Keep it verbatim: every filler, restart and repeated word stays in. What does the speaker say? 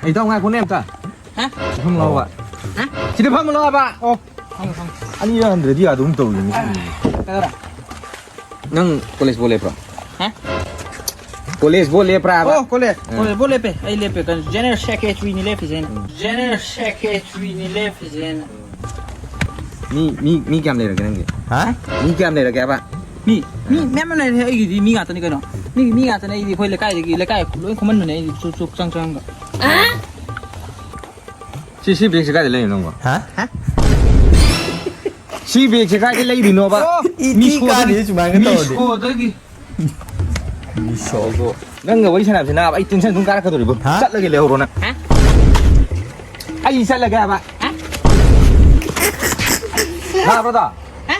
ꯑꯩ ꯇꯧ ꯉꯥꯏꯈꯣꯅꯦ ꯑꯝꯇ꯫ ꯍꯥ? ꯐꯝ ꯂꯥꯎꯕ꯫ ꯍꯥ? ꯁꯤꯗ ꯐꯝ ꯂꯥꯎꯕ꯫ ꯑꯣ꯫ ꯐꯝꯃꯣ, ꯐꯝꯃꯣ꯫ ꯑꯅꯤ ꯌꯥꯟꯗ꯭ꯔꯗꯤ ꯑꯗꯨꯝ ꯇꯧꯔꯤꯅꯤ꯫ ꯀꯩꯗꯧꯔꯦ? ꯅꯪ ꯀꯣꯂꯦꯖ ꯕꯣꯜ ꯂꯦꯞꯄ꯭ꯔꯣ? ꯍꯥ? ꯀꯣꯂꯦꯖ ꯕꯣꯜ ꯂꯦꯞꯄ꯭ꯔꯥꯕ? ꯑꯣ, ꯀꯣꯂꯦꯖ꯫ ꯑꯥ꯫ ꯀꯣꯂꯦꯖ ꯕꯣꯜ ꯂꯦꯞꯄꯦ꯫ ꯑꯩ ꯂꯦꯞꯄꯦ꯫ ꯀꯩꯅꯣ, ꯖꯦꯅꯔꯦꯜ ꯁꯦꯀ꯭ꯔꯦꯇꯔꯤꯅꯤ ꯂꯦꯞꯄꯤꯁꯦ ꯑꯩꯅ꯫ ꯖꯦꯅꯔꯦꯜ ꯁꯦꯀ꯭ꯔꯦꯇꯔꯤꯅꯤ ꯂꯦꯞꯄꯤꯁꯦ ꯑꯩꯅ꯫ ꯃꯤ, ꯃꯤ, ꯃꯤ ꯀꯌꯥꯝ ꯂꯩꯔꯒꯦ ꯅꯪꯒꯤ? ꯍꯥ? ꯃꯤ ꯀꯌꯥꯝ ꯂꯩꯔꯒꯦ ꯍꯥꯏꯕ? ꯃꯤ, ꯃꯤ ꯃꯌꯥꯝ ꯑꯃ ꯂꯩꯔꯦ꯫ ꯑꯩꯒꯤꯗꯤ ꯃꯤ ꯉꯥꯛꯇꯅꯤ ꯀꯩꯅꯣ꯫ ꯃꯤ, ꯃꯤ ꯉꯥꯛꯇꯅꯦ꯫ ꯑꯩꯗꯤ ꯑꯩꯈꯣꯏ ꯂꯩꯀꯥꯏꯗꯒꯤ, ꯂꯩꯀꯥꯏ ꯂꯣꯏ ꯈꯣꯝꯍꯟꯕꯅꯦ ꯑꯩꯗꯤ ꯆꯨꯛ ꯆꯨꯛ ꯆꯪ ꯆꯪꯉꯒ꯫ ꯁꯤ, ꯁꯤ ꯕꯦꯒꯁꯦ ꯀꯥꯏꯗ ꯂꯩꯔꯤꯅꯣ ꯅꯪꯕꯣ? ꯍꯥ? ꯁꯤ ꯕꯦꯒꯁꯦ ꯀꯥꯏꯗ ꯂꯩꯔꯤꯅꯣꯕ? ꯏ ꯊꯤ ꯀꯥꯔꯤ ꯁꯨꯃꯥꯏꯅ ꯇꯧꯔꯗꯤ꯫ ꯃꯤꯁꯣꯗꯒꯤ꯫ ꯃꯤꯁꯣ꯫ ꯅꯪꯒ ꯋꯥꯔꯤ ꯁꯥꯟꯅꯕꯁꯤ ꯅꯥꯕ ꯑꯩ ꯇꯦꯟꯁꯟ ꯑꯗꯨꯝ ꯀꯥꯔꯛꯀꯗꯧꯔꯤꯕꯣ꯫ ꯍꯥ? ꯆꯠꯂꯒꯦ ꯂꯩꯍꯧꯔꯣ ꯅꯪ꯫ ꯍꯥ? ꯑꯩ ꯆꯠꯂꯒꯦ ꯍꯥꯏꯕ꯫ ꯍꯥ? ꯇꯥꯕ꯭ꯔꯣ ꯗꯣ? ꯍꯥ?